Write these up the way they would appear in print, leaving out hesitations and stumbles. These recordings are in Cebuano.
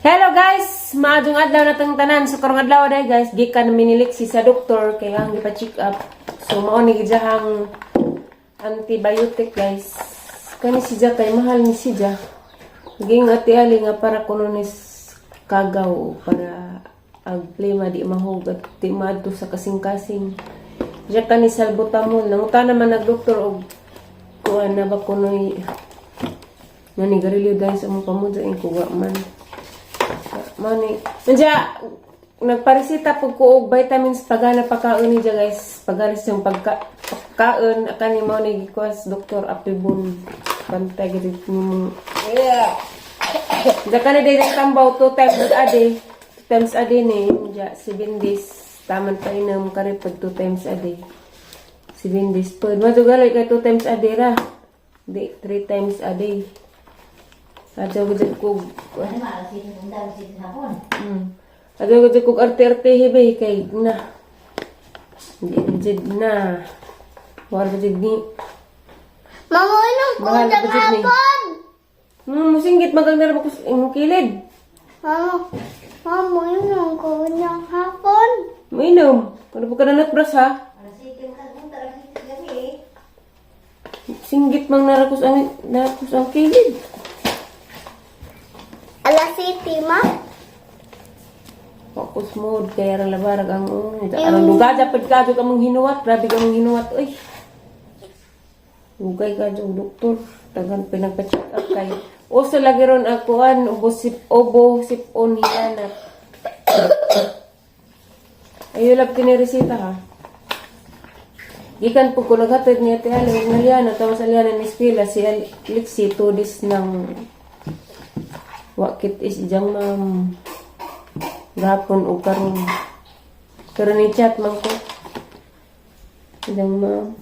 Hello guys! Maadong adlaw na tang tanan. So karong adlaw day guys, gikan minilik si sa doktor kay ang gipa-check up. So mao ni gidjahang antibiotic, guys. Kani si Ja kay mahal ni si Ja. Ging ati Ali nga para kuno ni kagaw para ang plema di mahugat, di maadto sa kasing-kasing. Ja kani salbutamol. Nanguta naman nag doktor og kuan na ba kunoy nga ni garilyo dahil sa mong pamudya ing kuwa man. Mani. Nandiya, nagparesita po ko og vitamins pagana pakaon ni dya, guys. Pagana siyang pagkaon kani mo ni gikuas Doktor Apibon. Bantay gid mo. Yeah. Diya kani day tambaw two times a day. Two times a day ni diya 7 days. Taman pa inom kari pag two times a day. 7 days po. Madugalay kay two times a day ra. Di, three times a day. Adyo gud ko. Adyo gud ko arte-arte hibe kay na. Di jid na. War ba jid ni. Mamuinom ko Mahal ng ba jud ni? hapon. Musingit magang na ko sa imong kilid. Mama, mamuinom ko ng hapon. Mainom. Kuno pa ka na nutbras ha. Singgit mang narakos ang kilid. Alas 7, ma. Focus mode kaya ra labarag ang arang lugar dapat ka jud among hinuwat, grabe ka among hinuwat oy. Ugay ka jud doktor, tagan pinagpa-check up kay uso lagi ron akuan ubo sip obo sipon hilanat. Ayo lab kini resita ha. Gikan po ko naghatid ni Ate Ali ug Naliana tapos Aliana ni eskwela si Lexi 2 days nang wakit is ijang ma'am. Gapon og karon. Karon ni chat man ko. Ijang ma'am.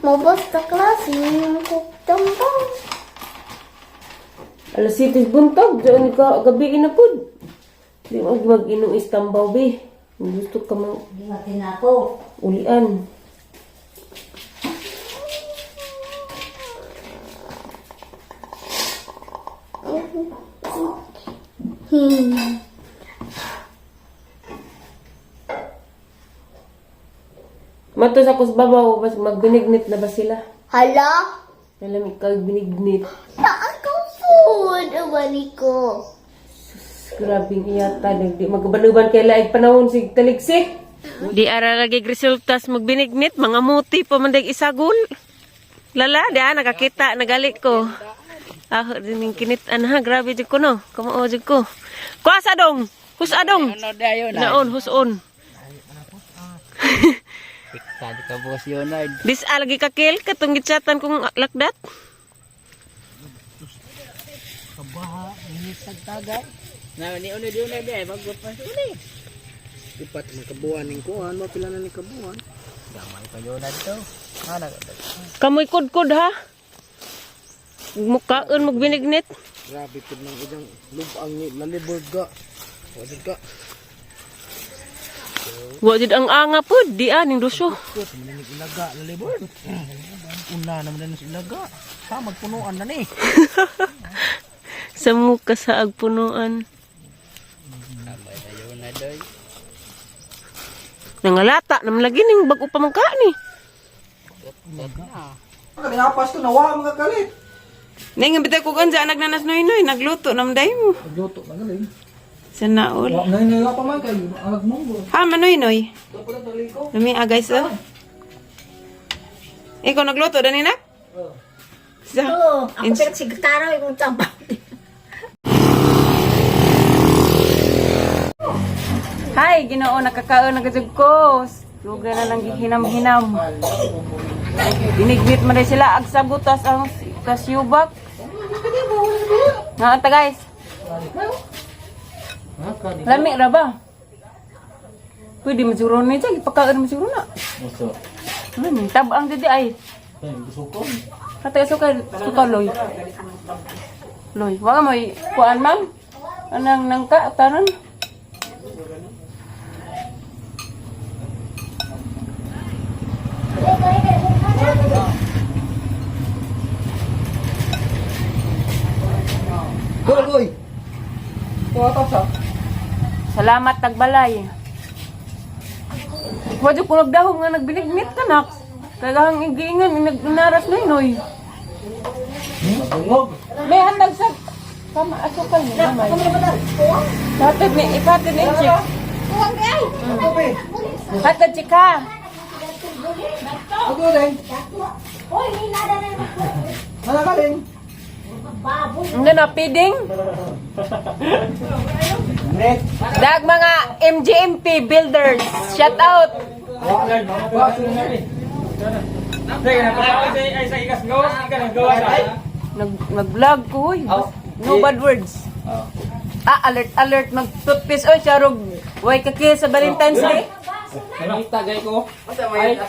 Mabos ta klase, inom ko tambang. Alas 7 buntag, diyan ka gabi na pud. Di mo mag-inom istambaw be. Gusto ka mang ulian. Mato sa kusbabaw, bas magbinignit na ba sila? Hala, Alam ikaw binignit. saan ko food? Abali ko. Grabing iyata, di magkabaluban kay laig panahon sig taligsik. Di ara lagi resultas magbinignit, mga muti pa man dag isagol. Lala, di ah, nakakita, nagali ko. Ah, din kinit an ha, grabe jud ko no. Kamao jud ko. Kuasa dong. Husa dong. Ano dayon na? Naon, huson. Tadi ka bukas Leonard. Dis lagi kakil katong gitsatan kong lakdat. Kabaha, init tagtagay. Na ni uno di uno di bago pa uli. Ipat man kabuan ning kuan, mapila na ni kabuan. Gamay pa Leonard to. Ana Kamoy kudkod ha. Mukaon magbinignit. Grabe pud nang idang lubang ni lalibog ga. Wa jud ka. Wa jud ang anga pod, di ah ning dusyo. Kut man ni ilaga lalibog. Una naman na sa ilaga. Sa magpunuan na ni. Sa muka sa agpunuan. Gamay na Leonard oy. Nangalata naman lagi ning bag-o pa man ka ni. Kani apas to nawa mga kalit. Ning bitay ko ganja nagnanas noy noy nagluto nam day mo. Nagluto na galing. Sa naol. Wa ngay ngay pa man kay alag monggo. Ha manoy noy. Lami ah guys oh. Ikaw nagluto dani na? Sa. Oo, ako pero sigtaro yung tambang. Hi, Ginoo, nakakaon na gajud ko. Lugar na lang gihinam-hinam. Binignit man rin sila ag sabutas ang tas yubak. Nga ta guys. Lami ra ba? Pwede man siguro ni siya, ipakaon man siguro na. Muso. Ano, tabang didi ay. Ay, gusto ko. Kata suka suka loy. Loy, wala mo kuan ma'am. Anang nangka taron. Salamat tagbalay. Wadyo ko nagdahom nga nagbinignit ka nak. Kailangan igiingan nagnaras na inoy. Bungog. May hatag sa kama asukal ni gamay. Hatag ni ipatid ni chik. Kuwang ay. Hatag chika. Ako din. Hoy, hinada na. Malakaling. Baboy. Ano na piding? Net. Dag mga MGMP builders. Shout out. Nag nag-vlog ko huy. No bad words. Ah, alert alert mag toothpaste oy charog. Way kaki sa Valentine's Day. Tagay ko. Ay,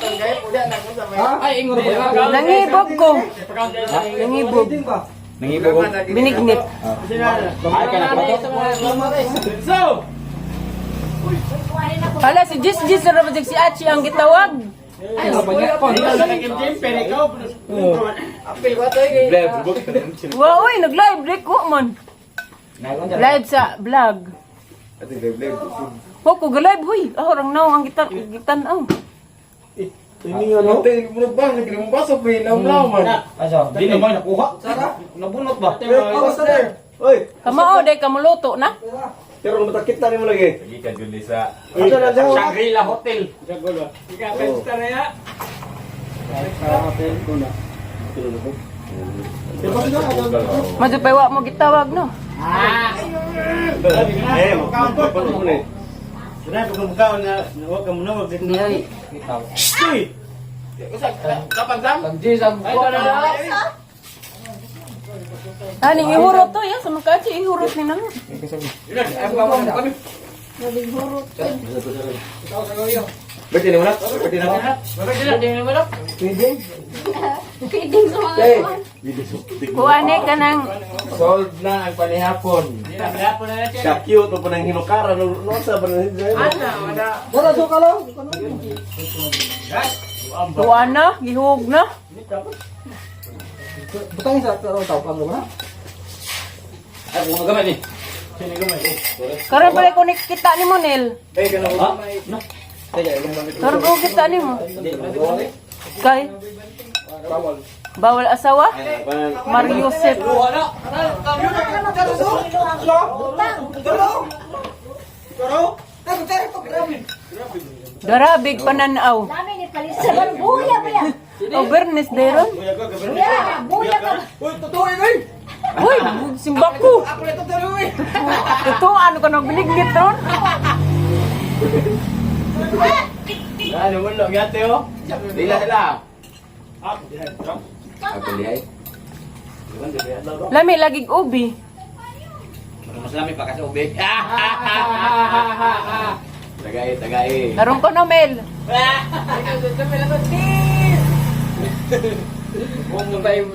ay ingor ba? Nangibog ko. Nangibog. Nangibog. Binignit. Ay ka na ba to? Hala si Jis Jis ra ba si Achi ang gitawag. Wow, oy nag-live break ko man. Live sa vlog. Ho ko live huy. Aho rang naong ang gitan gitan-aw. Ano? Di naman nakuha. Nabunot ba? Oy, Kamao day kamuluto na. pero matakit na rin mo lagi. Lagi ka dun sa Shangri-La Hotel. Madupay wa mo gitawag no. Eh, magkakapal mo na eh. Di oy. Aning ihurot to ya sa mga kachi ihurot ni nang. Berarti na mo na? Berarti na mo? Feeding sa mga Kuane ka nang Solved na ang panihapon. Sa cute, o panang hinukara, no, no, sa panang Wala, so ka lang. kuan na, gihug na. Butang sa tao, tao, ba? Ay, kung gamay ni. Karon pala ko nakita ni mo Nel. Eh, ganun. Ha? Karon ko kita ni mo. Kay Bawal asawa? Mariusep. Garabig pananaw. Dami ni palisaban. Buya, buya. O Bernes deron. Buya, buya ka. Uy, simbak ko. Totoo, ano ka nang binignit ron? Ano mo lang yate oh. Dila sila. Ako lihay. Lami lagig ubi. Mas lami pa kasi ube. Tagay, tagay. Karon ko no, Mel.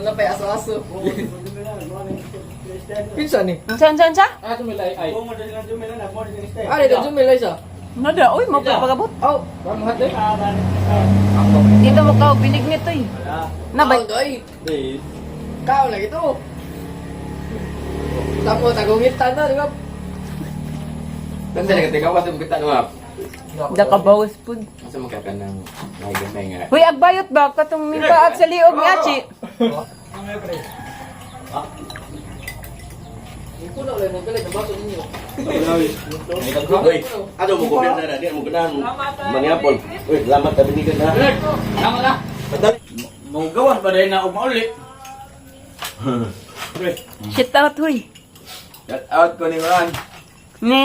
Napay aso-aso. Pinsa ni? Saan, saan, sa? Ah, tumilay ay. Ah, dito tumilay sa. Nada, uy, mapagabot. Oh, kamuhat eh. Dito mo ka, binignit oy. Na ba? Doy. Kao lagi to. Tamo tagungit na, di ba? Tanda na katinga wasim kita no. Dakabawas pud. Asa man ka kanang may gamay nga. Uy, agbayot ba katong mipaag sa liog ni Achi? Kuno lang mo galit baso ninyo. Uy, ano mo ko na di mo ganahan. Mangyapon. Uy, salamat tabi ni ka na. Tama na. Mo gawas ba dai na og mauli? Shit out, huy. Shout out ko ni Juan. Ni,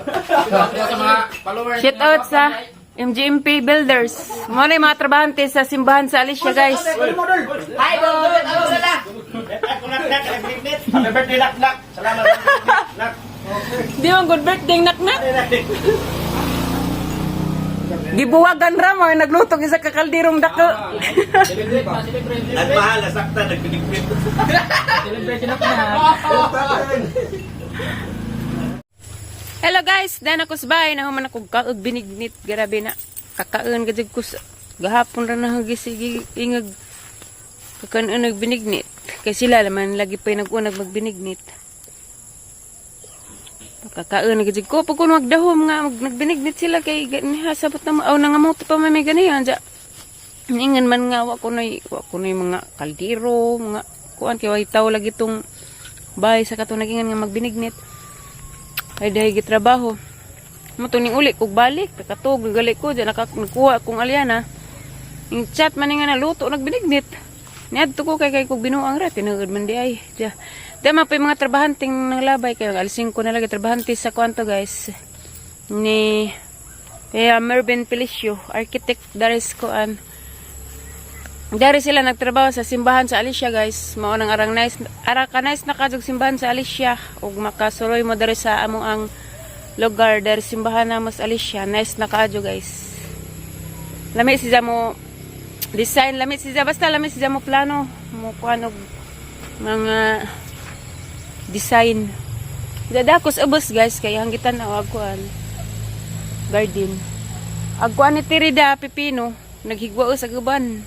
Sa mga followers. shit out sa MGMP Builders. Mo na yung mga trabahante sa simbahan sa Alicia, guys. Hi, Bob. Ano sila? Happy birthday, Nak Nak. Salamat. Nak. Di man good birthday, nak-nak. Gibuwagan ra mo, nagluto isa ka kaldirong dako. Celebrate pa, celebrate. Ang mahal na sakta nagpinigpit. Celebrate na na. Hello guys, dan ako sa bahay na human ako kaog binignit grabe na. Kakaon gajud ko sa gahapon ra na gisigi ingag kakaon og binignit. Kay sila laman lagi pa nag-unag magbinignit. Kakaon na gid ko pag kuno magdahom nga nagbinignit sila kay ganiha sabot na aw nangamuto pa may ganiha ja. Ingan man nga wa ko noy mga kaldero, mga kuan kay way tawo lagi tong bahay sa katong nagingan nga magbinignit. Kay dahil gitrabaho. Mo tuning uli kog balik, katog gali ko diyan nakakuha akong alyana. Yung chat man nga naluto nagbinignit. Niadto ko kay kay kog binuang ra tinuod man di ay. Diya. Di man pa yung mga trabahanteng nanglabay kay alas 5 na lagi trabahante sa kwanto guys. Ni kaya Mervin Felicio, architect daris ko an. Dari sila nagtrabaho sa simbahan sa Alicia guys. Mao nang arang nice ara ka nice na kadtog simbahan sa Alicia ug makasuroy mo dari sa among ang lugar dari simbahan na mas Alicia. Nice na kaadyo guys. Lami siya mo design, lami siya basta lami siya mo plano mo kuan og mga design. Dadakos ubos guys kay hanggitan na og kuan garden. Agkuan ni Tirida pipino naghigwaos ag uban.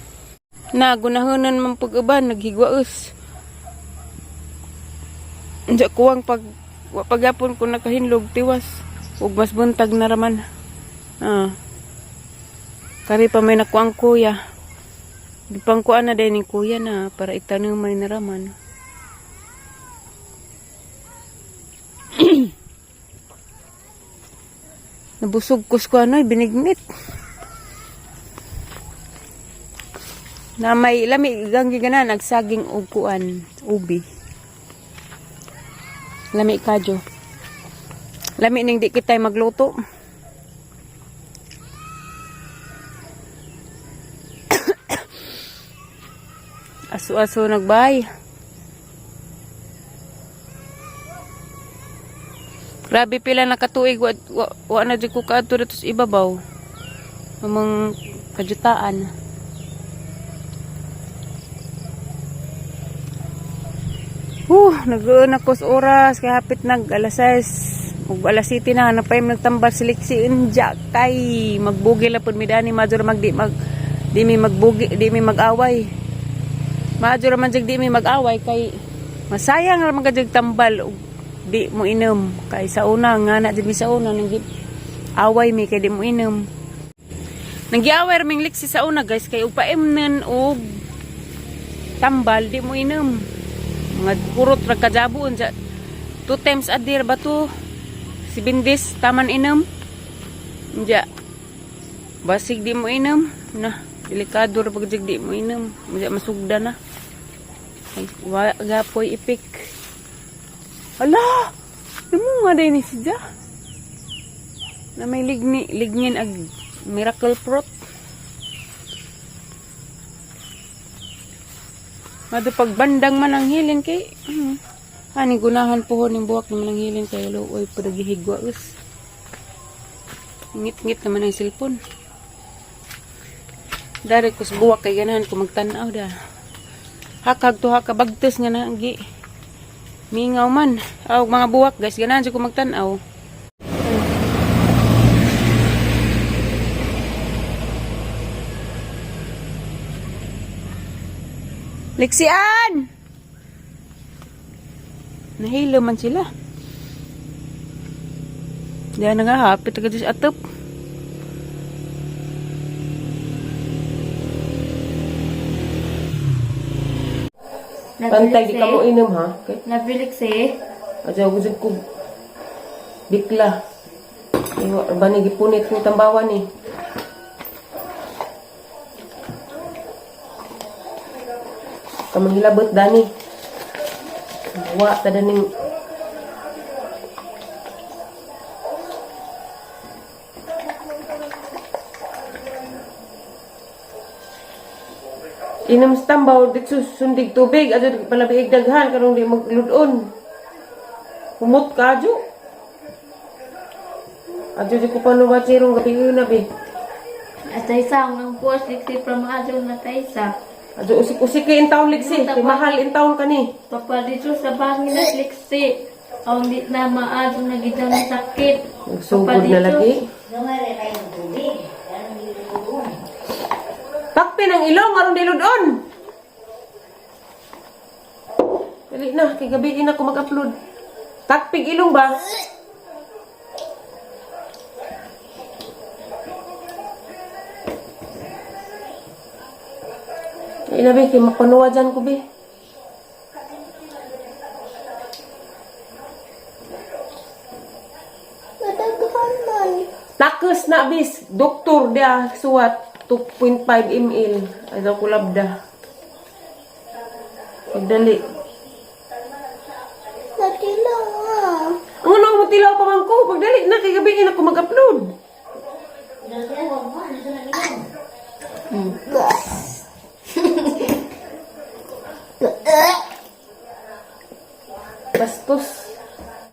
Na gunahonon man pag uban naghigwaos. Unsa kuwang pag wa pagyapon ko nakahinlog tiwas ug mas buntag na raman. Ah. Kari pa may nakuang kuya. Gipangkuan na din ni kuya na para itanom may naraman. Nabusog ko sa ano, binignit. Na may lami gang gigana nagsaging og kuan, ubi. Lami kadyo. Lami ning di kitay magluto. Aso-aso nagbay. Grabe pila nakatuig wa, wa, wa na jud ko kaadto dito sa ibabaw. Among kajutaan. Nag-uon ako sa oras kay hapit nag alas 6 ug alas 7 na napay nagtambal si Lexi unja kay magbugi la pud mi dani major mag di mag di mi magbugi di mi mag-away. Major man jud di mi mag-away kay masayang ra man ka jud tambal ug di mo inom kay sa una nga na jud mi sa una nang away mi kay di mo inom. Nanggiaway ra ming Lexi sa una guys kay ug paimnon og tambal di mo inom. Mga kurot ra kajabo unsa two times a day ba to? Si Bindis taman inom. Unja basig di mo inom na delikado ra pag di mo inom. Unja masugda na. Ay, wa gapoy ipik. Ala! Namunga din ni siya. Na may ligni, lignin ag miracle fruit. Mado pagbandang man ang hilin kay ani gunahan po ning buwak naman ang hilin kay luoy padagihigwa us. Ngit-ngit naman ang cellphone. Dari ko sa buwak kay ganahan ko magtan-aw da. Hakag to haka bagtes nga na gi. Mingaw man. Aw mga buwak guys ganahan jud ko magtan-aw. Liksian! Nahilo man sila. Diyan na nga, hapit agad sa atop. Pantay di ka mo inom ha. Okay. Nabilik si. Adyo gud ko bikla. Iwa ba ni gipunit ng tambawan ni. Kamahilabot dani. Wa ta daning Inom sa tambaw dito sundig tubig adyo palabiig daghan karong di magludon. Humot ka adyo. Adyo di ko pa nuwachirong gabi yun na bi. At isa ang puwas liksi from adyo na taysa. Adyo usik-usik kay in taon liksi. Kay mahal in taon kani. Papa dito sa bangin na liksi. Ang di na maadyo na gidang sakit. Nagsugod na lagi. Takpin ang ilong aron di ludon. Dali na kay gabi na ako mag-upload. Takpig ilong ba? Ay na, be, kay mapanuwa dyan ko, be. Madaghan man. Takos na, bis. Doktor, dia, suwat. 2.5 ml. Ay, daw kulabda. Pagdali. Natilaw nga. Ang ano mo tilaw pa man ko. Pagdali na, kay gabi na ako mag-upload.